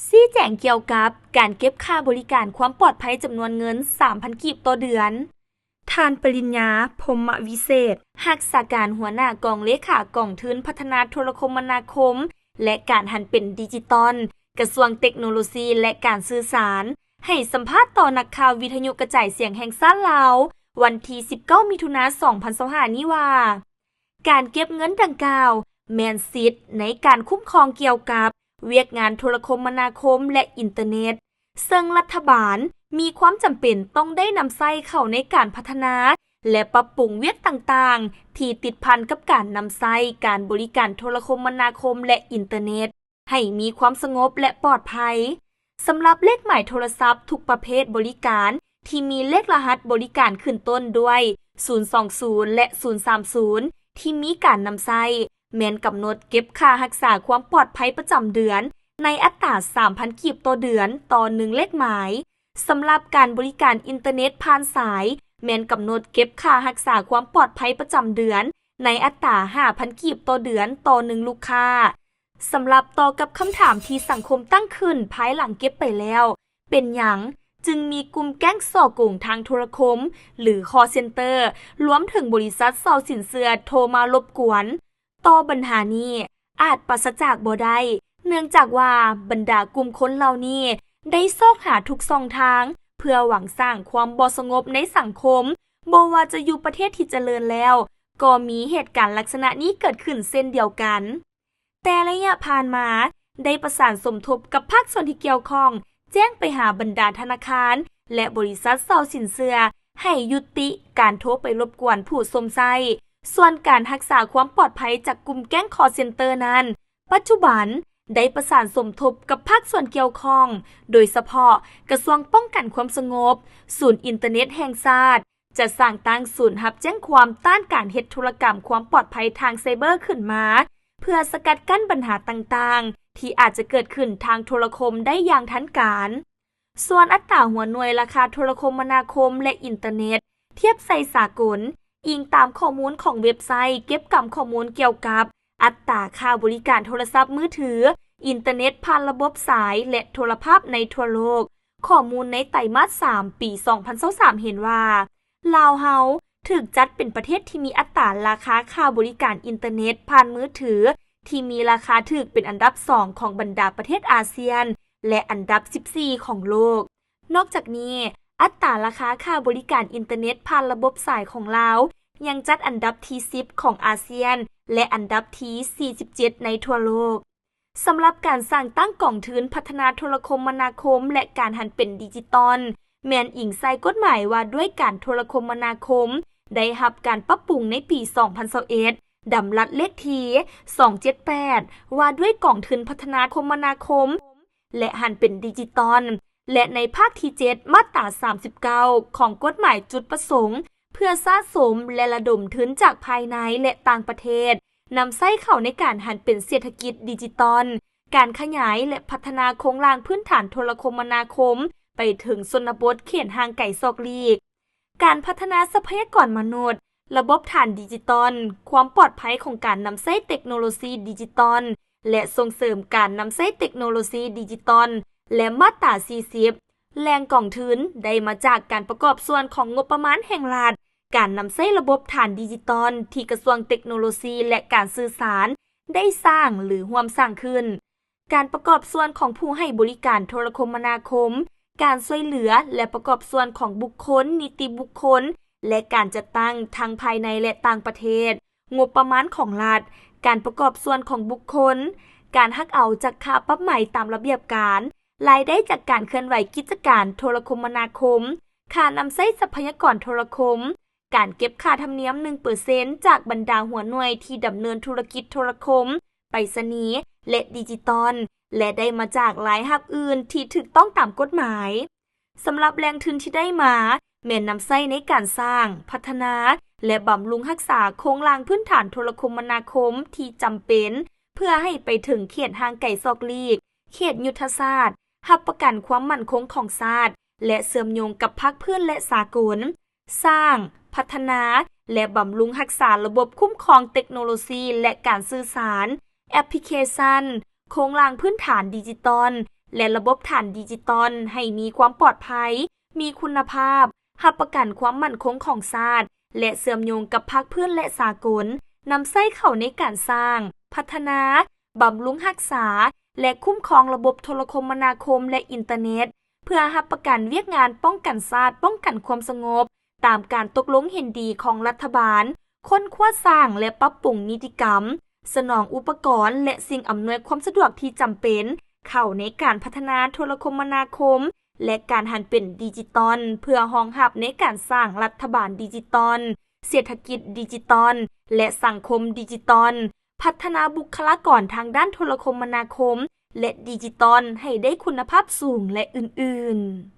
ຊີ້ແຈງກ່ຽວກັບການເກັບຄ່າບໍລິການຄວາມປອດໄພຈຳນວນເງິນສາມພັນກີບຕໍ່ເດືອນ. ທ່ານ ປະລິນຍາ ພົມມະວິເສດ ຮັກສາການຫົວໜ້າກອງເລຂາກອງທຶນພັດທະນາໂທລະຄົມມະນາຄົມ ແລະ ການຫັນເປັນດິຈິຕອນ ກະຊວງເຕັກໂນໂລຊີ ແລະ ການສື່ສານ ໃຫ້ສຳພາດຕໍ່ນັກຂ່າວວິທະຍຸກະຈາຍສຽງແຫ່ງຊາດລາວ ວັນທີສິບເກົ້າ ມິຖຸນາ ສອງພັນຊາວຫ້ານີ້ວ່າ ການເກັບເງິນດັ່ງກ່າວແມ່ນສິດໃນການຄຸ້ມຄອງກ່ຽວກັບວຽກງານໂທລະຄົມມະນາຄົມ ແລະ ອິນເຕີເນັດ ເຊິ່ງລັດຖະບານມີຄວາມຈຳເປັນຕ້ອງໄດ້ນຳໃຊ້ເຂົ້າໃນການພັດທະນາ ແລະ ປັບປຸງວຽກຕ່າງໆ ທີ່ຕິດພັນກັບການນຳໃຊ້ການບໍລິການໂທລະຄົມມະນາຄົມ ແລະ ອິນເຕີເນັດ ໃຫ້ມີຄວາມສະຫງົບ ແລະ ປອດໄພ. ສຳລັບເລກໝາຍໂທລະສັບທຸກປະເພດບໍລິການທີ່ມີເລກລະຫັດບໍລິການຂຶ້ນຕົ້ນດ້ວຍ ສູນສອງສູນ ແລະ ສູນສາມສູນ ທີ່ມີການນຳໃຊ້ ແມ່ນກຳນົດເກັບຄ່າຮັກສາຄວາມປອດໄພປະຈຳເດືອນ ໃນອັດຕາສາມພັນກີບຕໍ່ເດືອນຕໍ່ໜຶ່ງເລກໝາຍ. ສຳລັບການບໍລິການອິນເຕີເນັດຜ່ານສາຍ ແມ່ນກຳນົດເກັບຄ່າຮັກສາຄວາມປອດໄພປະຈຳເດືອນ ໃນອັດຕາຫ້າພັນກີບຕໍ່ເດືອນຕໍ່ໜຶ່ງລູກຄ້າ. ສຳລັບຕໍ່ກັບຄຳຖາມທີ່ສັງຄົມຕັ້ງຂຶ້ນພາຍຫຼັງເກັບໄປແລ້ວ ເປັນຫຍັງຈຶ່ງມີກຸ່ມແກ້ງສໍ້ໂກງທາງໂທລະຄົມ ຫຼື ຄອລເຊັນເຕີ ລວມເຖິງບໍລິສັດເຊົ່າສິນເຊື່ອໂທມາລົບກວນ? ຕໍ່ບັນຫານີ້ອາດປາສະຈາກບໍ່ໄດ້ ເນື່ອງຈາກວ່າບັນດາກຸ່ມຄົນເຫຼົ່ານີ້ໄດ້ຊອກຫາທຸກຊ່ອງທາງ ເພື່ອຫວັງສ້າງຄວາມບໍ່ສະຫງົບໃນສັງຄົມ, ບໍ່ວ່າຈະຢູ່ປະເທດທີ່ຈະເລີນແລ້ວ ກໍມີເຫດການລັກສະນະນີ້ເກີດຂຶ້ນເຊັ່ນດຽວກັນ. ແຕ່ໄລຍະຜ່ານມາໄດ້ປະສານສົມທົບກັບພາກສ່ວນທີ່ກ່ຽວຂ້ອງ, ແຈ້ງໄປຫາບັນດາທະນາຄານ ແລະ ບໍລິສັດເຊົ່າສິນເຊື່ອ ໃຫ້ຍຸຕິການໂທໄປລົບກວນຜູ້ຊົມໃຊ້. ສ່ວນການຮັກສາຄວາມປອດໄພຈາກກຸ່ມແກ້ງຄອລເຊັນເຕີນັ້ນ, ປັດຈຸບັນໄດ້ປະສານສົມທົບກັບພາກສ່ວນກ່ຽວຂ້ອງ, ໂດຍສະເພາະກະຊວງປ້ອງກັນຄວາມສະຫງົບ, ສູນອິນເຕີເນັດແຫ່ງຊາດ, ຈະສ້າງຕັ້ງສູນຮັບແຈ້ງຄວາມຕ້ານການເຮັດທຸລະກຳຄວາມປອດໄພທາງໄຊເບີຂຶ້ນມາ ເພື່ອສະກັດກັ້ນບັນຫາຕ່າງໆ ທີ່ອາດຈະເກີດຂຶ້ນທາງໂທລະຄົມໄດ້ຢ່າງທັນການ. ສ່ວນອັດຕາຫົວໜ່ວຍລາຄາໂທລະຄົມມະນາຄົມ ແລະ ອິນເຕີເນັດ ທຽບໃສ່ສາກົນ, ອີງຕາມຂໍ້ມູນຂອງເວັບໄຊເກັບກຳຂໍ້ມູນກ່ຽວກັບອັດຕາຄ່າບໍລິການໂທລະສັບມືຖື, ອິນເຕີເນັດຜ່ານລະບົບສາຍ ແລະ ໂທລະພາບໃນທົ່ວໂລກ, ຂໍ້ມູນໃນໄຕມາດສາມ ປີສອງພັນຊາວສາມ ເຫັນວ່າ ລາວເຮົາຖືກຈັດເປັນປະເທດທີ່ມີອັດຕາລາຄາຄ່າບໍລິການອິນເຕີເນັດຜ່ານມືຖືທີ່ມີລາຄາຖືກເປັນອັນດັບສອງຂອງບັນດາປະເທດອາຊຽນ ແລະ ອັນດັບສິບສີ່ຂອງໂລກ. ນອກຈາກນີ້, ອັດຕາລາຄາຄ່າບໍລິການອິນເຕີເນັດຜ່ານລະບົບສາຍຂອງລາວ ຍັງຈັດອັນດັບທີສິບຂອງອາຊຽນ ແລະ ອັນດັບທີສີ່ສິບເຈັດໃນທົ່ວໂລກ. ສຳລັບການສ້າງຕັ້ງກອງທຶນພັດທະນາໂທລະຄົມມະນາຄົມ ແລະ ການຫັນເປັນດິຈິຕອນ ແມ່ນອີງໃສ່ກົດໝາຍວ່າດ້ວຍການໂທລະຄົມມະນາຄົມ ໄດ້ຮັບການປັບປຸງໃນປີສອງພັນຊາວເອັດ ດຳລັດເລກທີສອງເຈັດແປດ ວ່າດ້ວຍກອງທຶນພັດທະນາຄົມມະນາຄົມ ແລະ ຫັນເປັນດິຈິຕອນ ແລະ ໃນພາກທີເຈັດ ມາດຕາສາມສິບເກົ້າ ຂອງກົດໝາຍຈຸດປະສົງ ເພື່ອສະສົມ ແລະ ລະດົມທຶນຈາກພາຍໃນ ແລະ ຕ່າງປະເທດ ນຳໃຊ້ເຂົ້າໃນການຫັນເປັນເສດຖະກິດດິຈິຕອນ, ການຂະຫຍາຍ ແລະ ພັດທະນາໂຄງລ່າງພື້ນຖານໂທລະຄົມມະນາຄົມ ໄປເຖິງຊົນນະບົດເຂດຫ່າງໄກສອກຫຼີກ. ການພັດທະນາຊັບພະຍາກອນມະນຸດ, ລະບົບຖານດິຈິຕອນ, ຄວາມປອດໄພຂອງການນຳໃຊ້ເຕັກໂນໂລຊີດິຈິຕອນ ແລະ ສົ່ງເສີມການນຳໃຊ້ເຕັກໂນໂລຊີດິຈິຕອນ ແລະ ມາດຕາສີ່ສິບ ແຫຼ່ງກອງທຶນໄດ້ມາຈາກການປະກອບສ່ວນຂອງງົບປະມານແຫ່ງລັດ, ການນຳໃຊ້ລະບົບຖານດິຈິຕອນທີ່ກະຊວງເຕັກໂນໂລຊີ ແລະ ການສື່ສານໄດ້ສ້າງ ຫຼື ຮ່ວມສ້າງຂຶ້ນ, ການປະກອບສ່ວນຂອງຜູ້ໃຫ້ບໍລິການໂທລະຄົມມະນາຄົມ, ການຊ່ວຍເຫຼືອ ແລະ ປະກອບສ່ວນຂອງບຸກຄົນ, ນິຕິບຸກຄົນ ແລະ ການຈັດຕັ້ງທັງພາຍໃນ ແລະ ຕ່າງປະເທດ, ງົບປະມານຂອງລັດ, ການປະກອບສ່ວນຂອງບຸກຄົນ, ການຫັກເອົາຈາກຄ່າປັບໃໝຕາມລະບຽບການ, ລາຍໄດ້ຈາກການເຄື່ອນໄຫວກິດຈະການໂທລະຄົມມະນາຄົມ, ຄ່ານຳໃຊ້ຊັບພະຍາກອນໂທລະຄົມ, ການເກັບຄ່າທຳນຽມໜຶ່ງເປີເຊັນຈາກບັນດາຫົວໜ່ວຍທີ່ດຳເນີນທຸລະກິດໂທລະຄົມ, ໄປສະນີ ແລະ ດິຈິຕອນ ແລະ ໄດ້ມາຈາກລາຍຮັບອື່ນທີ່ຖືກຕ້ອງຕາມກົດໝາຍ. ສຳລັບແຫຼ່ງທຶນທີ່ໄດ້ມາ ແມ່ນນຳໃຊ້ໃນການສ້າງ, ພັດທະນາ ແລະ ບຳລຸງຮັກສາໂຄງລ່າງພື້ນຖານໂທລະຄົມມະນາຄົມທີ່ຈຳເປັນ ເພື່ອໃຫ້ໄປເຖິງເຂດຫ່າງໄກສອກຫຼີກ, ເຂດຍຸດທະສາດ, ຮັບປະກັນຄວາມໝັ້ນຄົງຂອງຊາດ ແລະ ເຊື່ອມໂຍງກັບພາກພື້ນ ແລະ ສາກົນ, ສ້າງ, ພັດທະນາ ແລະ ບຳລຸງຮັກສາລະບົບຄຸ້ມຄອງເຕັກໂນໂລຊີ ແລະ ການສື່ສານ, ແອັບພລິເຄຊັນ, ໂຄງລ່າງພື້ນຖານດິຈິຕອນ ແລະ ລະບົບຖານດິຈິຕອນໃຫ້ມີຄວາມປອດໄພ, ມີຄຸນນະພາບ, ຮັບປະກັນຄວາມໝັ້ນຄົງຂອງຊາດ ແລະ ເຊື່ອມໂຍງກັບພາກພື້ນ ແລະ ສາກົນ, ນຳໃຊ້ເຂົ້າໃນການສ້າງ, ພັດທະນາ, ບຳລຸງຮັກສາ ແລະ ຄຸ້ມຄອງລະບົບໂທລະຄົມມະນາຄົມ ແລະ ອິນເຕີເນັດ ເພື່ອຮັບປະກັນວຽກງານປ້ອງກັນຊາດ, ປ້ອງກັນຄວາມສະຫງົບ ຕາມການຕົກລົງເຫັນດີຂອງລັດຖະບານ, ຄົ້ນຄວ້າສ້າງ ແລະ ປັບປຸງນິຕິກຳ, ສະໜອງອຸປະກອນ ແລະ ສິ່ງອຳນວຍຄວາມສະດວກທີ່ຈຳເປັນ ເຂົ້າໃນການພັດທະນາໂທລະຄົມມະນາຄົມ ແລະ ການຫັນເປັນດິຈິຕອນ ເພື່ອຮອງຮັບໃນການສ້າງລັດຖະບານດິຈິຕອນ, ເສດຖະກິດດິຈິຕອນ ແລະ ສັງຄົມດິຈິຕອນ, ພັດທະນາບຸກຄະລາກອນທາງດ້ານໂທລະຄົມມະນາຄົມ ແລະ ດິຈິຕອນໃຫ້ໄດ້ຄຸນນະພາບສູງ ແລະ ອື່ນໆ.